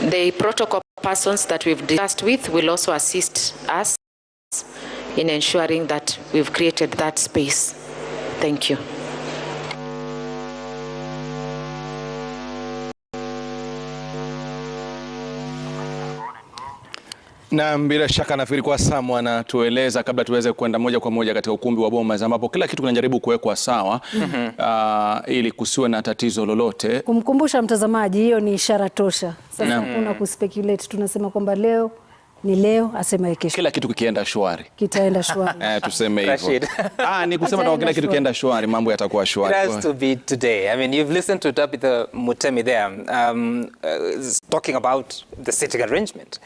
The protocol persons that we've discussed with will also assist us in ensuring that we've created that space. Thank you. Na bila shaka nafikiri kwa Sam anatueleza kabla tuweze kwenda moja kwa moja katika ukumbi wa Bomas ambapo kila kitu kinajaribu kuwekwa sawa ili kusiwe na tatizo lolote. Kumkumbusha mtazamaji, hiyo ni ishara tosha. Sasa hakuna kuspeculate, tunasema kwamba leo ni leo, asema kesho. Kila kitu kikienda shwari. Kitaenda shwari. Tuseme hivyo. Ni kusema Kitaenda kila kitu kienda shwari, mambo yatakuwa shwari. It has to be today. I mean, you've listened to Tabitha Mutemi there talking about the sitting arrangement.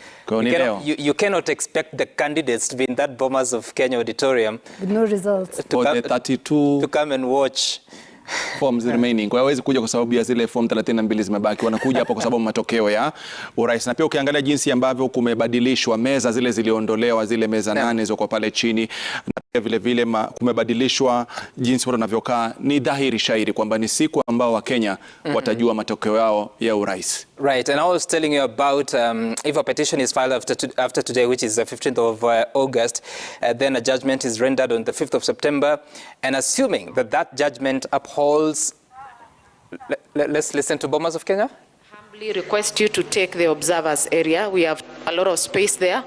You cannot expect the candidates to be in that Bomas of Kenya auditorium with no results. To come and watch forms remaining. Kwa hiyo hawezi kuja kwa sababu ya zile form 32 zimebaki, wanakuja hapa kwa sababu matokeo ya urais. Na pia ukiangalia jinsi ambavyo kumebadilishwa meza zile ziliondolewa, zile meza 8 zilizokuwa pale chini, na pia vile vile kumebadilishwa jinsi watu wanavyokaa. Ni dhahiri shairi kwamba ni siku ambao Wakenya watajua matokeo yao ya urais. Right, and I was telling you about if a petition is filed after today, which is the 15th of August, then a judgment is rendered on the 5th of September, and assuming that that judgment upholds, let's listen to Bomas of Kenya. Humbly request you to take the observers area. We have a lot of space there,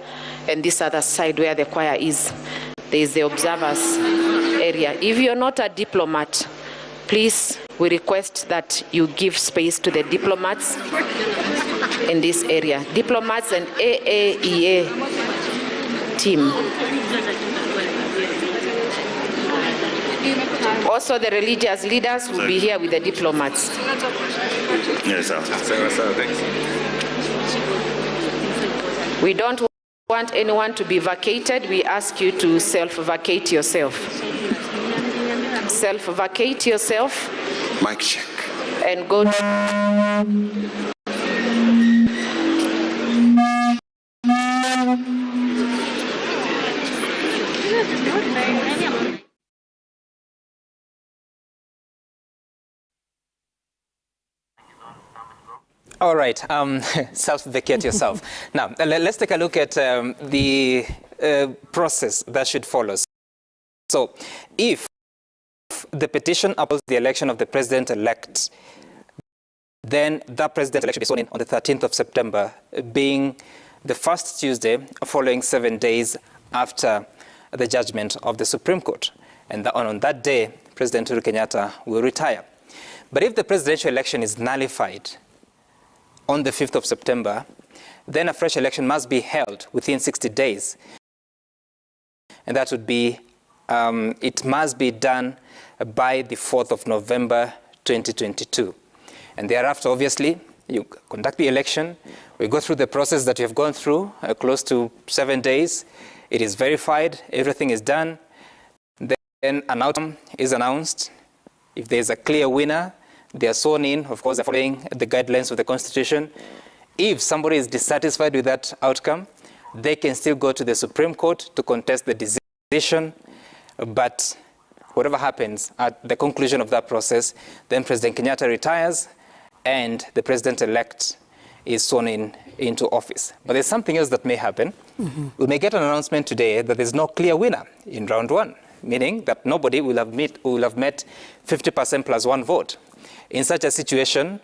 and this other side where the choir is, there is the observers area. If you're not a diplomat, please, we request that you give space to the diplomats in this area. Diplomats and AAEA team. Also, the religious leaders will be here with the diplomats. Yes, sir. Thanks. We don't want anyone to be vacated. We ask you to self-vacate yourself. Self-vacate yourself. Mic check. And go. All right, self-vacate yourself. Now, let's take a look at the process that should follow. So, if the petition upholds the election of the president-elect, then that president-elect should be sworn in on the 13th of September, being the first Tuesday following 7 days after the judgment of the Supreme Court. And on that day, President Uhuru Kenyatta will retire. But if the presidential election is nullified on the 5th of September, then a fresh election must be held within 60 days. And that would be, it must be done by the 4th of November, 2022. And thereafter, obviously, you conduct the election. We go through the process that you have gone through, close to 7 days. It is verified, everything is done. Then an outcome is announced. If there is a clear winner, they are sworn in, of course, following the guidelines of the Constitution. If somebody is dissatisfied with that outcome, they can still go to the Supreme Court to contest the decision. But whatever happens at the conclusion of that process, then President Kenyatta retires and the president-elect is sworn in into office. But there's something else that may happen. We may get an announcement today that there's no clear winner in round one, meaning that nobody will have met 50% plus one vote. In such a situation,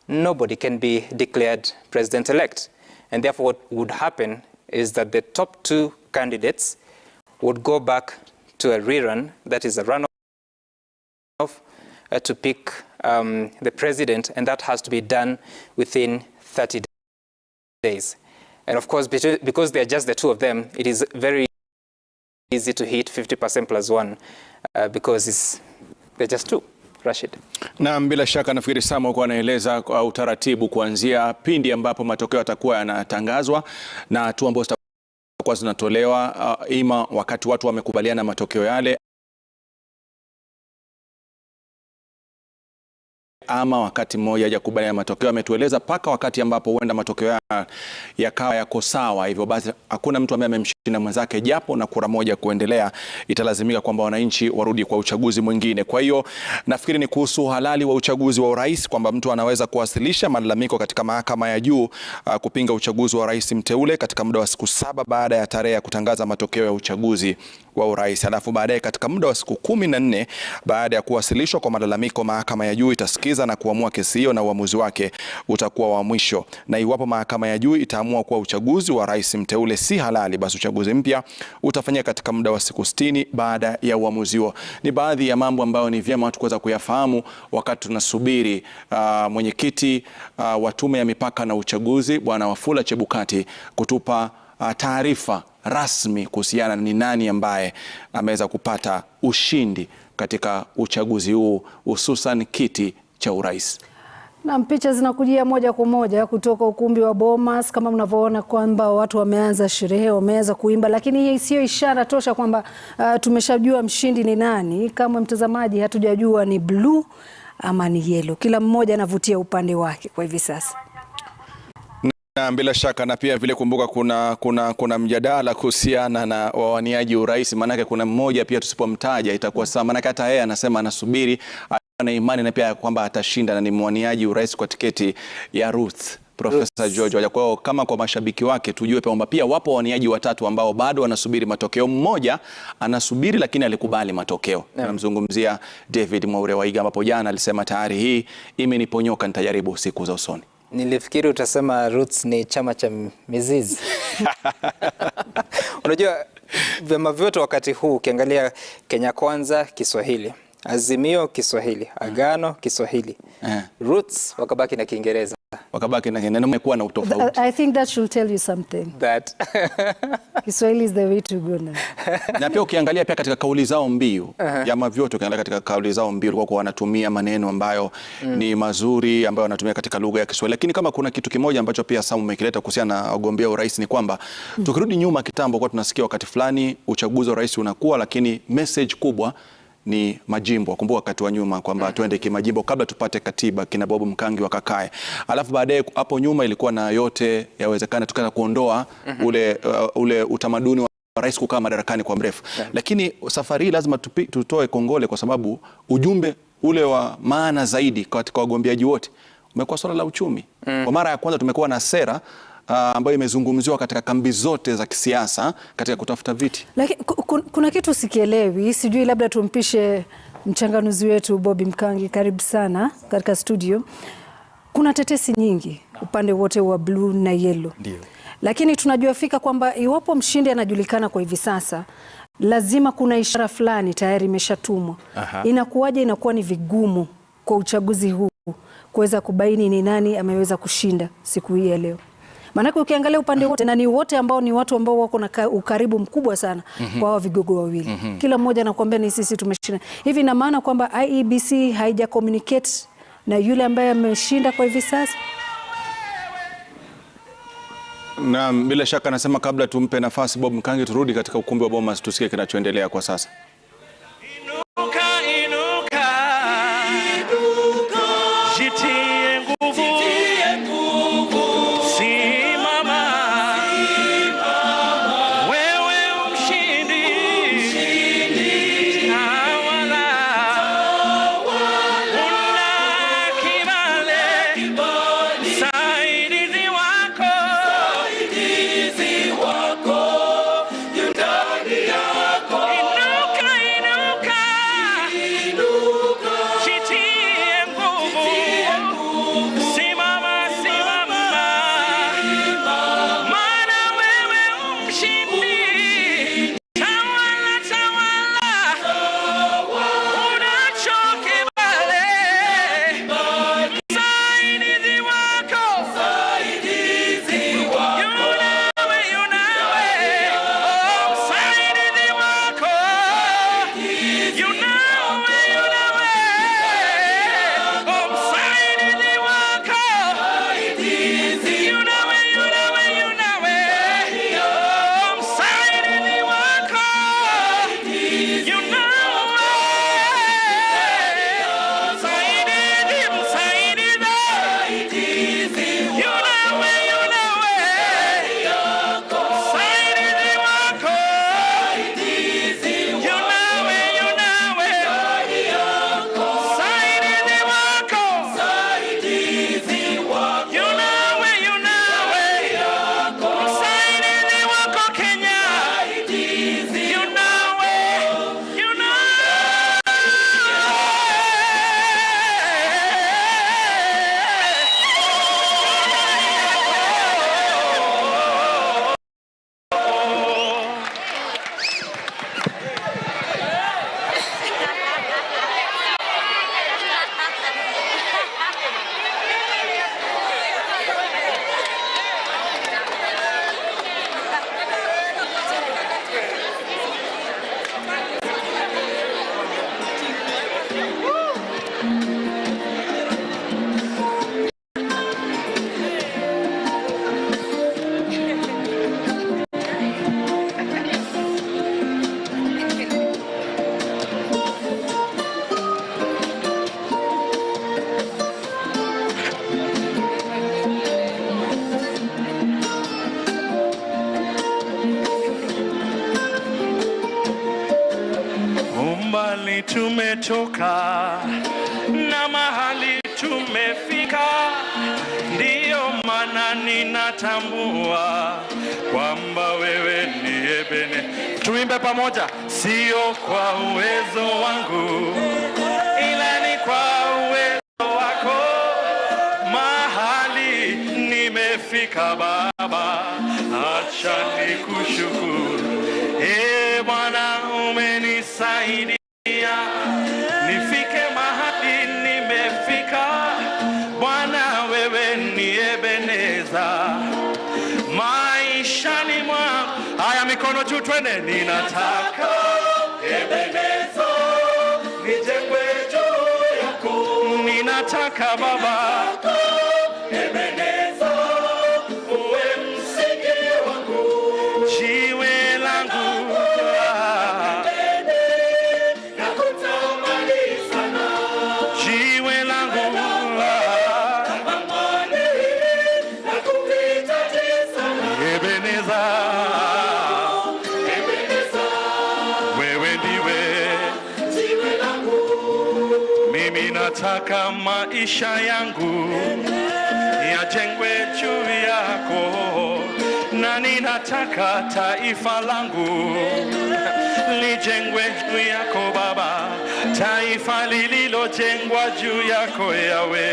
nobody can be declared president-elect. And therefore, what would happen is that the top two candidates would go back to a rerun, that is a runoff, to pick the president, and that has to be done within 30 days. And of course, because they are just the two of them, it is very easy to hit 50% plus one because they're just two. Rashid. Na bila shaka nafikiri Sam alikuwa anaeleza kwa utaratibu kuanzia pindi ambapo matokeo yatakuwa yanatangazwa na hatua ambazo zitakuwa zinatolewa ima wakati watu wamekubaliana matokeo yale ama wakati mmoja hajakubaliana matokeo. Ametueleza mpaka wakati ambapo huenda matokeo yakawa yako sawa, hivyo basi hakuna mtu ambaye amemshinda mwenzake japo na kura moja kuendelea, italazimika kwamba wananchi warudi kwa uchaguzi mwingine. Kwa hiyo nafikiri ni kuhusu halali wa uchaguzi wa urais, kwamba mtu anaweza kuwasilisha malalamiko katika mahakama ya juu kupinga uchaguzi wa rais mteule katika muda wa siku 7 baada ya tarehe ya kutangaza matokeo ya uchaguzi wa urais. Alafu baadaye katika muda wa siku 14 baada ya kuwasilishwa kwa malalamiko, mahakama ya juu itasikiza na kuamua kesi hiyo na uamuzi wake utakuwa wa mwisho. Na iwapo mahakama ya juu itaamua kuwa uchaguzi wa rais mteule si halali, basi uchaguzi mpya utafanyika katika muda wa siku 60 baada ya uamuzi huo. Ni baadhi ya mambo ambayo ni vyema watu kuweza kuyafahamu wakati tunasubiri mwenyekiti wa Tume ya Mipaka na Uchaguzi Bwana Wafula Chebukati kutupa taarifa rasmi kuhusiana ni nani ambaye ameweza kupata ushindi katika uchaguzi huu, hususan kiti cha urais. Na picha zinakujia moja kwa moja kutoka ukumbi wa Bomas, kama mnavyoona kwamba watu wameanza sherehe, wameanza kuimba, lakini hii sio ishara tosha kwamba tumeshajua mshindi ni nani. Kama mtazamaji, hatujajua ni blue ama ni yellow. Kila mmoja anavutia upande wake kwa hivi sasa. Na bila shaka na pia vile kumbuka kuna mjadala kuhusiana na wawaniaji urais, maanake kuna mmoja pia tusipomtaja itakuwa sawa, maanake hata yeye anasema anasubiri, ana imani na pia kwamba atashinda na ni mwaniaji urais kwa tiketi ya Ruth, Profesa George Wajakoya. Kwa hiyo kama kwa mashabiki wake tujue kwamba pia wapo wawaniaji watatu ambao bado wanasubiri matokeo. Mmoja anasubiri lakini alikubali matokeo. Namzungumzia David Mwaure Waiga, ambapo jana alisema tayari hii imeniponyoka, nitajaribu siku za usoni. Nilifikiri utasema Roots ni chama cha mizizi. Unajua vyama vyote wakati huu ukiangalia Kenya Kwanza Kiswahili, Azimio Kiswahili, Agano Kiswahili, Roots wakabaki na Kiingereza. Wakabaki na Kiingereza, imekuwa na utofauti. I think that should tell you something. That Kiswahili is the way to go now. Na pia ukiangalia pia katika kauli zao mbiu, vyama vyote ukiangalia katika kauli zao mbiu walikuwa wanatumia maneno ambayo ni mazuri, ambayo wanatumia katika lugha ya Kiswahili. Lakini kama kuna kitu kimoja ambacho pia Sam umekileta kuhusiana na wagombea urais ni kwamba tukirudi nyuma kitambo, kwa tunasikia wakati fulani uchaguzi wa rais unakuwa, lakini message kubwa ni majimbo. Kumbuka wakati wa nyuma kwamba twende kimajimbo kabla tupate katiba, kina Bob Mkangi wakakae. Alafu baadaye hapo nyuma ilikuwa na yote yawezekana, tukaanza kuondoa ule utamaduni wa rais kukaa madarakani kwa mrefu. Lakini safari hii lazima tutoe kongole kwa sababu ujumbe ule wa maana zaidi katika wagombeaji wote umekuwa swala la uchumi. Kwa mara ya kwanza tumekuwa na sera ambayo imezungumziwa katika kambi zote za kisiasa katika kutafuta viti. Lakini kuna kitu sikielewi, sijui, labda tumpishe mchanganuzi wetu Bobby Mkangi, karibu sana katika studio. Kuna tetesi nyingi upande wote wa blue na yellow. Ndio. Lakini tunajua fika kwamba iwapo mshindi anajulikana kwa hivi sasa, lazima kuna ishara fulani tayari imeshatumwa. Inakuwaje inakuwa ni vigumu kwa uchaguzi huu kuweza kubaini ni nani ameweza kushinda siku hii ya leo? Maanake ukiangalia upande wote na ni wote ambao ni watu ambao wako na ukaribu mkubwa sana kwa hawa vigogo wawili. Kila mmoja anakuambia ni sisi tumeshinda. Hivi ina maana kwamba IEBC haija communicate na yule ambaye ameshinda kwa hivi sasa? Na bila shaka nasema kabla tumpe nafasi Bob Mkangi, turudi katika ukumbi wa Bomas tusikie kinachoendelea kwa sasa. Inuka, inuka, jitie nguvu, simama, wewe mshindi, tawala, una kibali, msaidizi wako, inuka, inuka, jitie nguvu, Tumetoka na mahali tumefika, ndiyo maana ninatambua kwamba wewe ni Ebene. Tuimbe pamoja, sio kwa uwezo wangu, ila ni kwa uwezo wako. Mahali nimefika Baba, acha nikushukuru. E Bwana, umenisaidia nifike mahali nimefika. Bwana, wewe ni Ebeneza maishani mwangu. Haya, mikono juu, twende. Ninataka Ebeneza, nijengwe juu yako. Ninataka Baba Ebeneza, uwe msingi wangu, jiwe langu jiwe langu Ebeneza, wewe ndiwe mimi nataka maisha yangu yajengwe juu yako, na ninataka taifa langu lijengwe juu yako Baba, taifa lililojengwa juu yako Yawe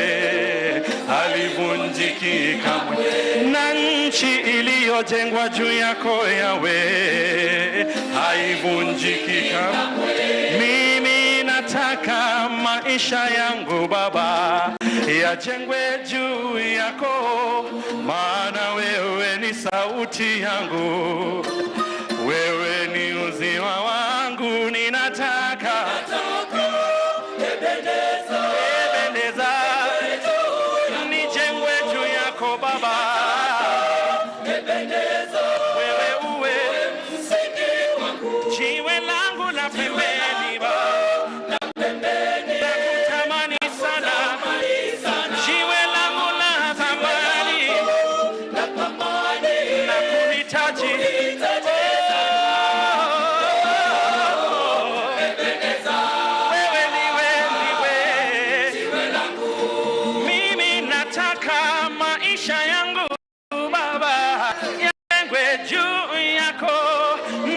halivunjiki kamwe, na nchi iliyojengwa juu yako Yawe haivunjiki kamwe. Mimi nataka maisha yangu Baba yajengwe juu yako, maana wewe ni sauti yangu, wewe ni uzima wangu. Ninataka Ebeneza, nijengwe juu yako Baba, wewe uwe jiwe langu la pembeni Baba, nakutamani sana, jiwe langu la thamani, nakuhitaji. Wewe ndiwe, ndiwe mimi nataka maisha yangu Baba yajengwe juu yako,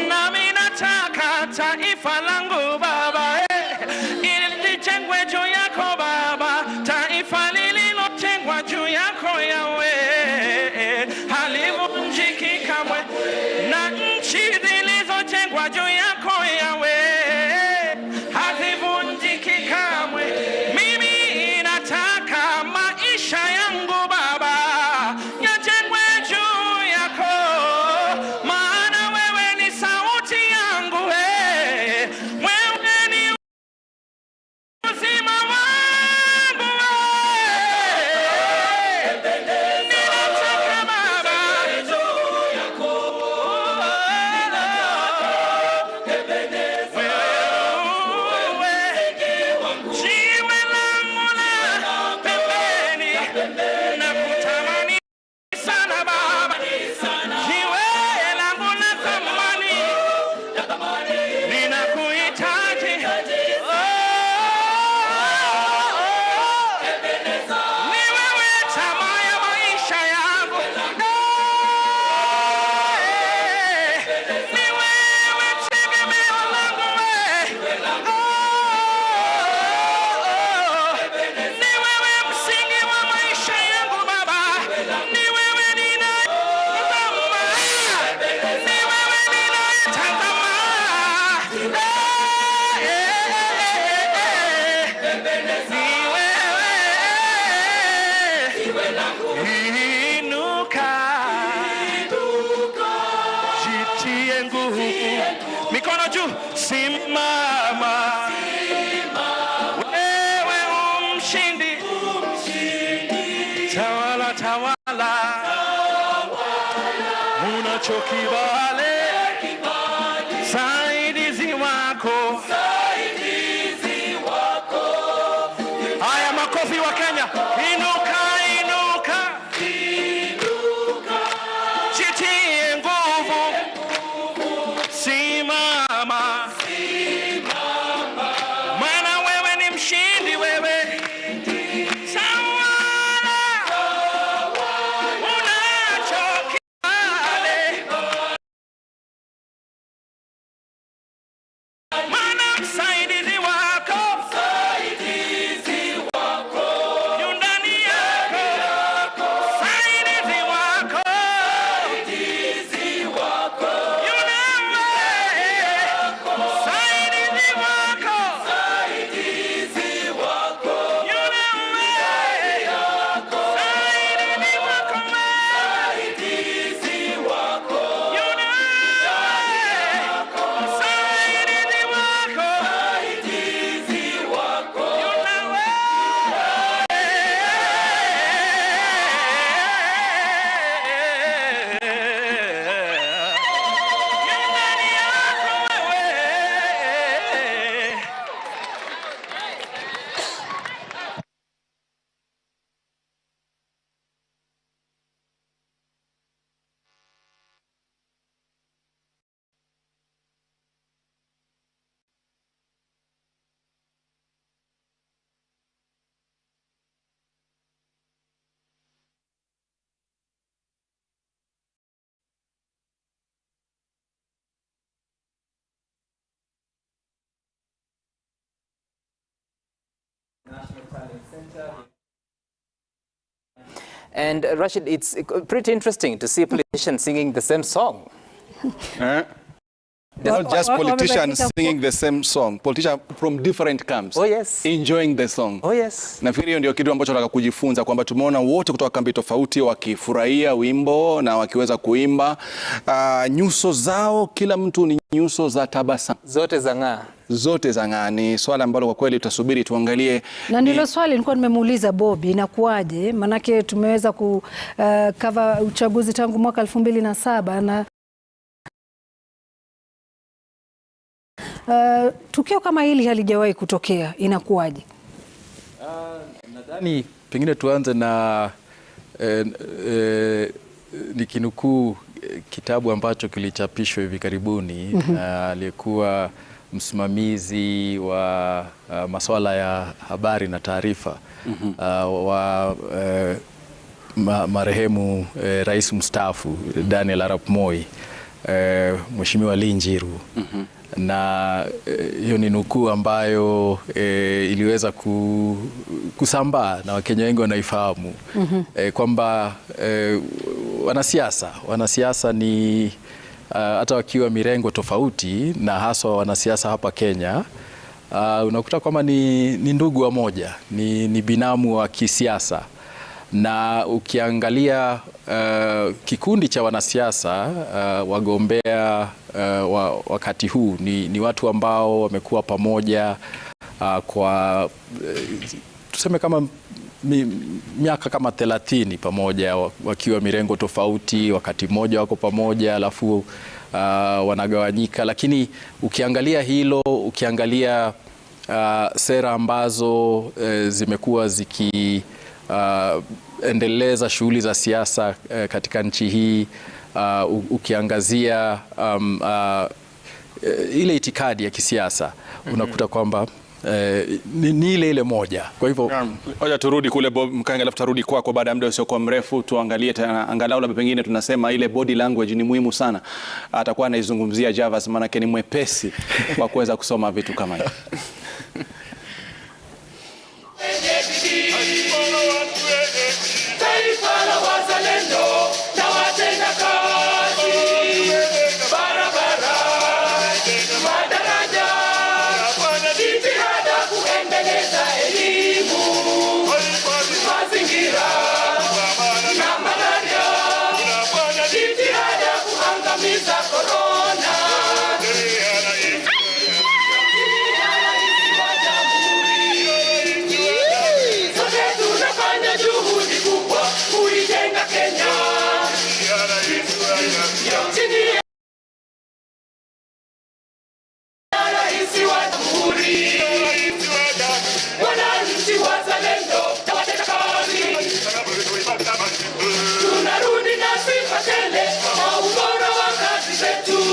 nami nataka taifa langu Baba ili lijengwe juu yako Baba, taifa lililojengwa juu yako Yawe halivunjiki kamwe, na nchi zilizojengwa juu yako Yawe hazivunjiki kamwe. Mimi nataka maisha yangu Baba yajengwe juu yako, maana wewe ni sauti yangu, wewe ni uzima wangu, ninataka Baba wewe jiwe langu la pembeni, nakutamani sana Baba, jiwe langu la thamani, ninakuhitaji. Oh, ni wewe tamaa ya maisha yangu, ni wewe tegemeo langu, ni wewe msingi wa maisha yangu Baba, ni wewe ninayetazama, ni wewe ninayetazama. Ni wewe. Inuka, jitie nguvu, mikono juu, simama, wewe umshindi, tawala, tawala, unacho kibali, saidizi wako. Haya, makofi wa Kenya, inuka, inuka, jitie nguvu, simama. learning center. And Rashid, it's pretty interesting to see politicians singing the same song. Not just politicians singing the same song, politicians from different camps. Oh, yes. Enjoying the song. Oh, yes. Nafikiri hiyo ndio kitu ambacho nataka kujifunza kwamba tumeona wote kutoka kambi tofauti wakifurahia wimbo na wakiweza kuimba. Nyuso zao kila mtu ni nyuso za tabasamu. Zote za ng'aa. Zote za ng'aa. Ni swala ambalo kwa kweli tutasubiri tuangalie. Na ndilo swali nilikuwa nimemuuliza Bobby, inakuwaje? Manake tumeweza ku cover uchaguzi tangu mwaka 2007 na tukio kama hili halijawahi kutokea, inakuwaje? Nadhani pengine tuanze na nikinukuu kitabu ambacho kilichapishwa hivi karibuni na aliyekuwa msimamizi wa masuala ya habari na taarifa wa marehemu rais mstaafu Daniel Arap Moi, Mheshimiwa Lee Njiru. Na hiyo ni nukuu ambayo iliweza kusambaa na Wakenya wengi wanaifahamu, kwamba wanasiasa ni hata wakiwa mirengo tofauti, na haswa wanasiasa hapa Kenya, unakuta kwamba ni ndugu wa moja, ni binamu wa kisiasa. Na ukiangalia kikundi cha wanasiasa wagombea wakati huu ni watu ambao wamekuwa pamoja kwa tuseme kama miaka kama 30 pamoja, wakiwa mirengo tofauti, wakati mmoja wako pamoja alafu wanagawanyika. Lakini ukiangalia hilo, ukiangalia sera ambazo zimekuwa ziki endeleza shughuli za siasa katika nchi hii, ukiangazia ile itikadi ya kisiasa, unakuta kwamba ni ile ile moja. Kwa hivyo ngoja turudi kule Bob Mkangi, alafu tarudi kwako baada ya muda usiokuwa mrefu, tuangalie tena angalau labda pengine tunasema ile body language ni muhimu sana. Atakuwa anaizungumzia Javas, maana ni mwepesi wa kuweza kusoma vitu kama hivi. Tunarudi na sifa tele na ubora wa kazi zetu.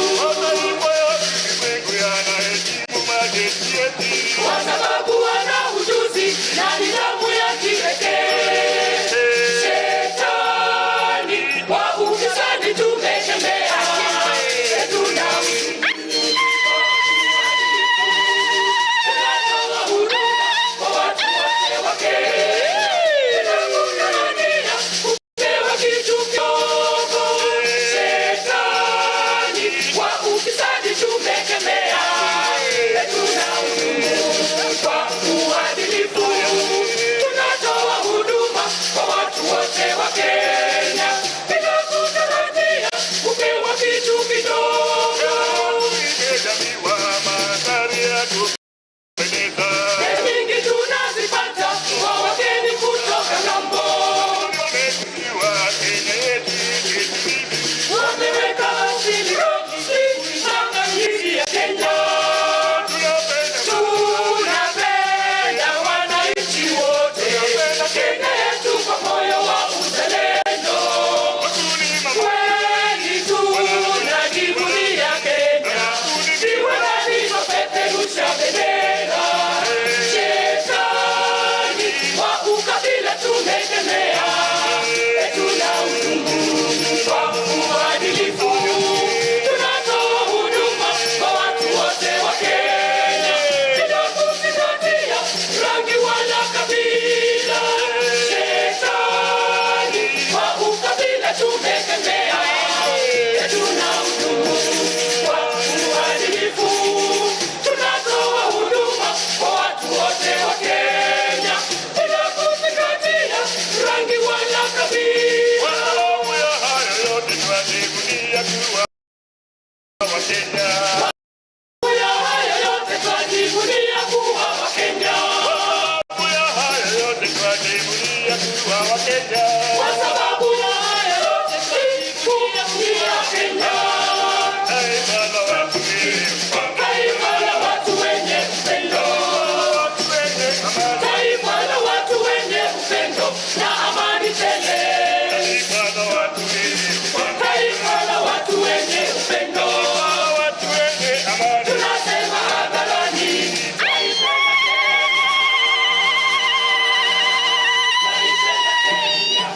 Kwa sababu ya haya yote tunajivunia Kenya. Taifa la watu wenye upendo. Taifa la watu wenye upendo na amani tele. Taifa la watu wenye upendo. Tunasema hadharani, taifa la Kenya. Taifa la Kenya.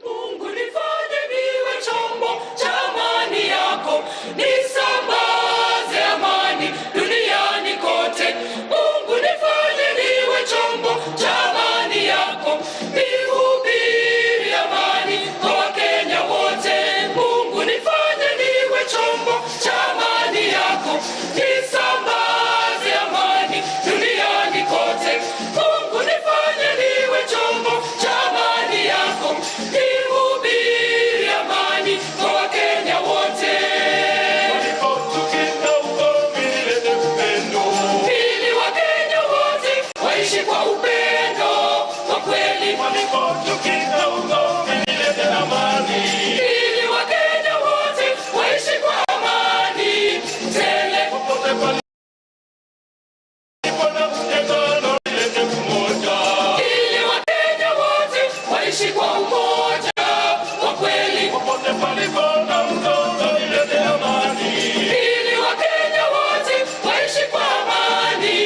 Mungu nifanye niwe chombo cha amani yako, nisambaze amani duniani kote. Mungu nifanye niwe chombo cha amani yako, nihubiri amani kwa Wakenya wote. Mungu nifanye niwe chombo cha amani yako, nisambaze amani duniani kote. Mungu nifanye niwe chombo cha amani yako, nihubiri amani kwa Wakenya wote. Ili Wakenya wote waishi kwa upendo wa kweli. Ili Wakenya wote waishi kwa amani tele. Ili Wakenya wote waishi kwa umoja wa kweli. Ili Wakenya wote waishi kwa amani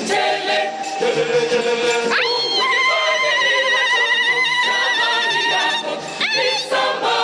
tele. Mungu nifanye niwe chombo cha amani yako, nisambaze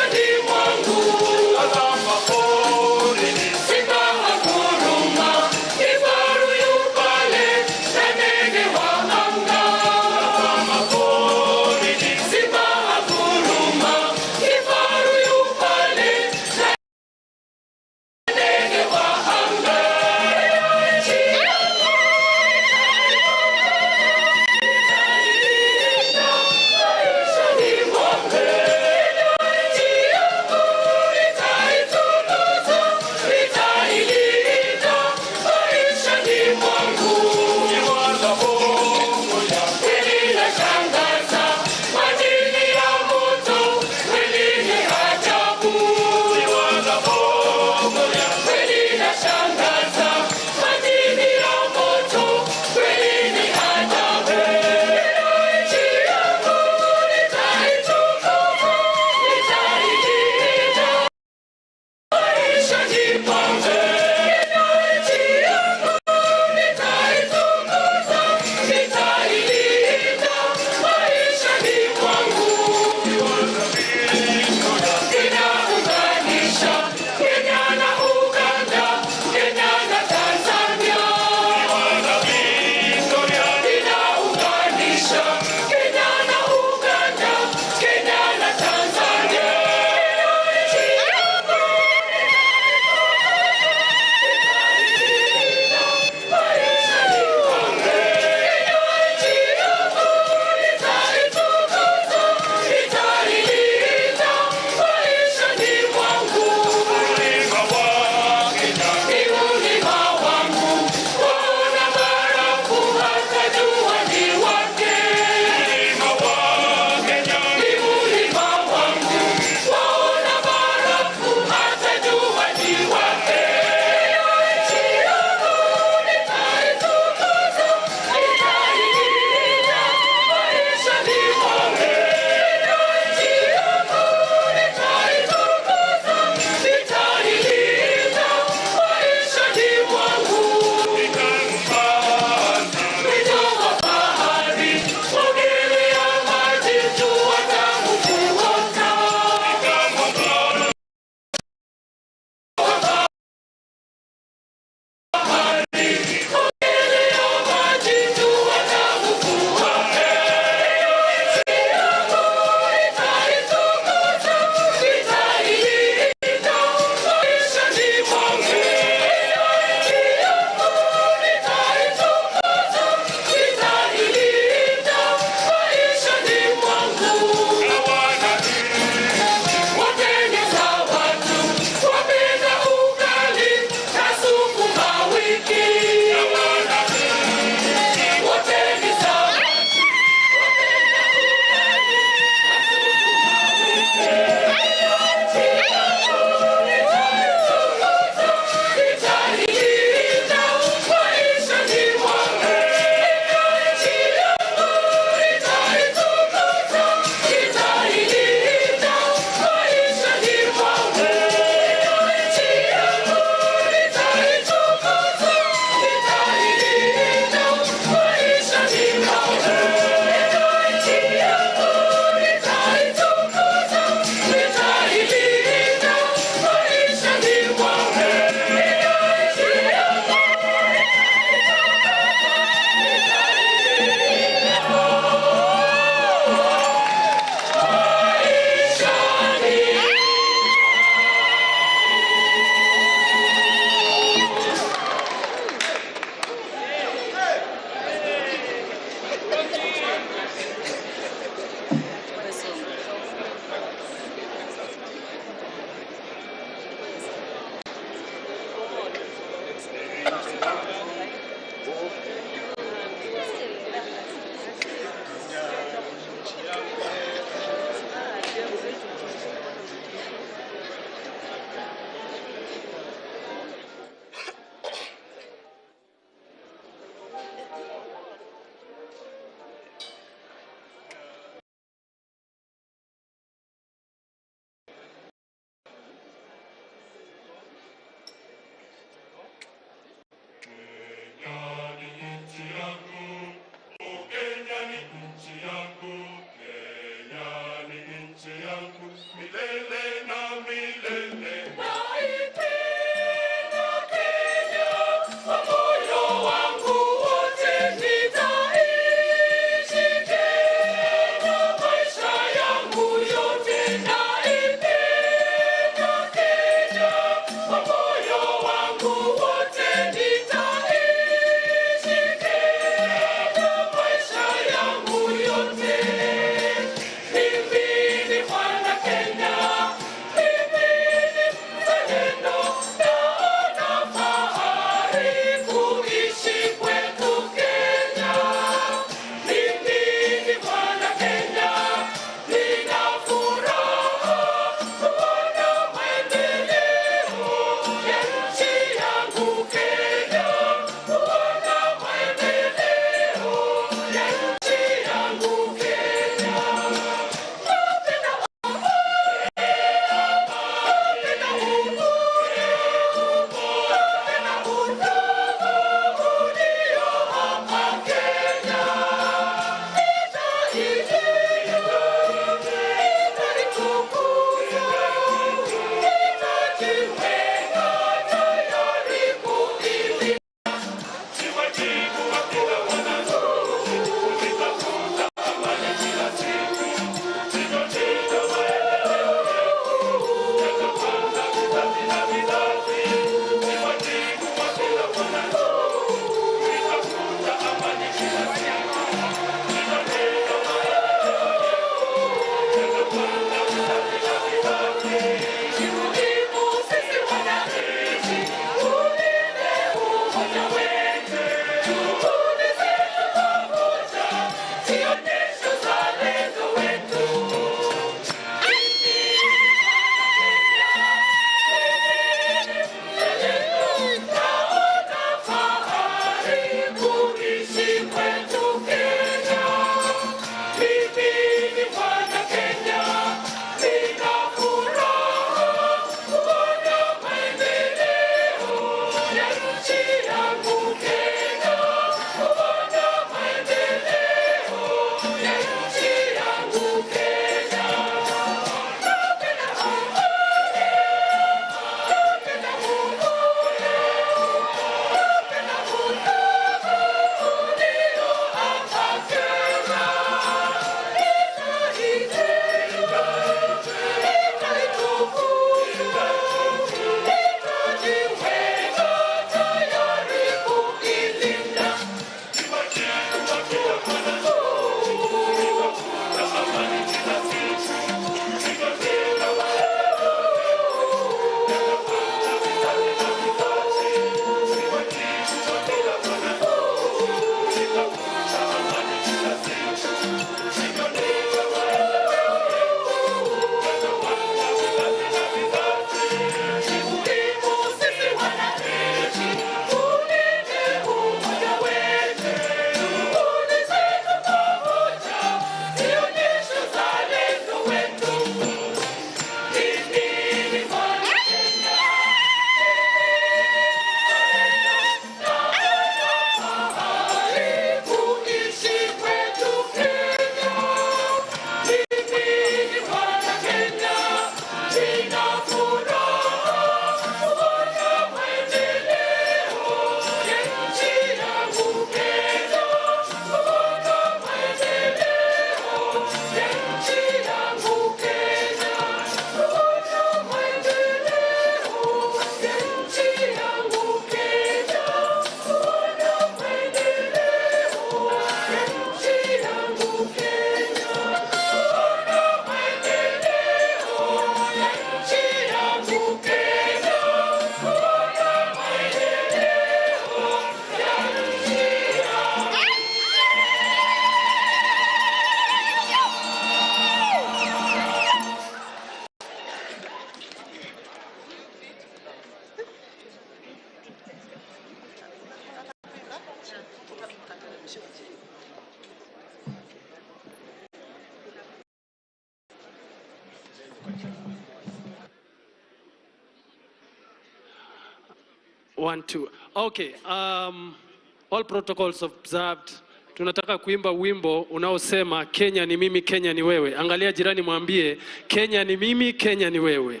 One, two. Okay, all protocols observed. Tunataka kuimba wimbo unaosema Kenya ni mimi, Kenya ni wewe. Angalia jirani, mwambie Kenya ni mimi, Kenya ni wewe.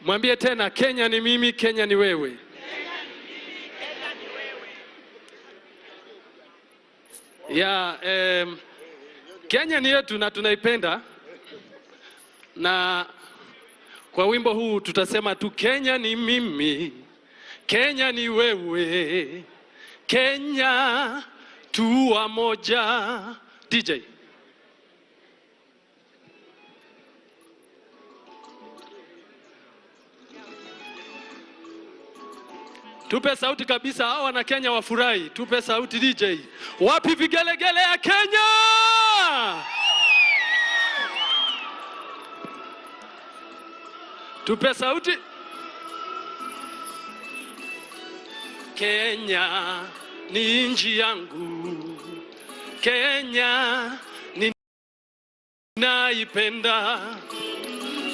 Mwambie tena, Kenya ni mimi, Kenya ni wewe. Ya, Kenya ni yetu na tunaipenda, na kwa wimbo huu tutasema tu Kenya ni mimi, Kenya ni wewe, Kenya tuwa moja. DJ. Tupe sauti kabisa, hawa wana Kenya wafurahi. Tupe sauti DJ. Wapi vigelegele ya Kenya? Tupe sauti. Kenya ni nchi yangu, Kenya ninaipenda,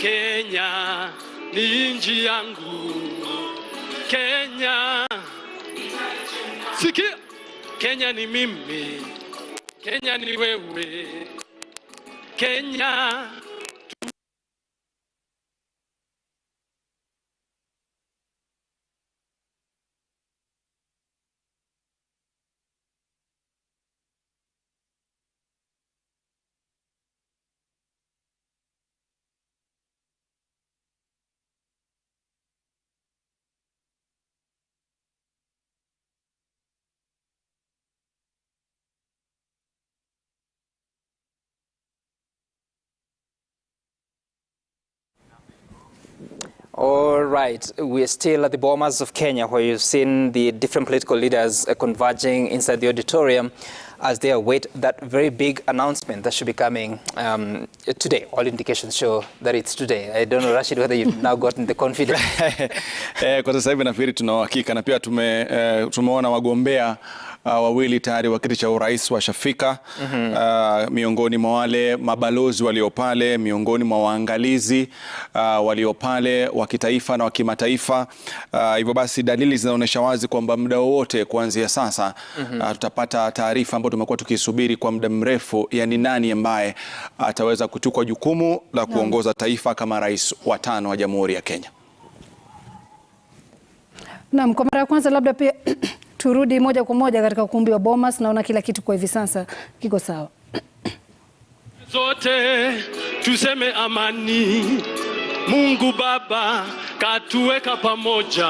Kenya ni nchi yangu, Kenya. Sikia, Kenya ni mimi, Kenya ni wewe, Kenya. All right, we're still at the Bomas of Kenya, where you've seen the different political leaders converging inside the auditorium as they await that very big announcement that should be coming today. All indications show that it's today. I don't know, Rashid, whether you've now gotten the confidence. Kwa sasa hivi nafikiri tuna uhakika, na pia tumeona wagombea wawili tayari wa kiti cha urais washafika. Miongoni mwa wale mabalozi walio pale, miongoni mwa waangalizi walio pale wa kitaifa na wa kimataifa. Hivyo basi dalili zinaonyesha wazi kwamba muda wowote kuanzia sasa tutapata taarifa ambayo tumekuwa tukisubiri kwa muda mrefu, yani nani ambaye ataweza kuchukua jukumu la kuongoza taifa kama rais wa 5 wa Jamhuri ya Kenya. Naam, kwa mara ya kwanza labda pia turudi moja kwa moja katika ukumbi wa Bomas. Naona kila kitu kwa hivi sasa kiko sawa. Zote tuseme amani. Mungu Baba katuweka pamoja.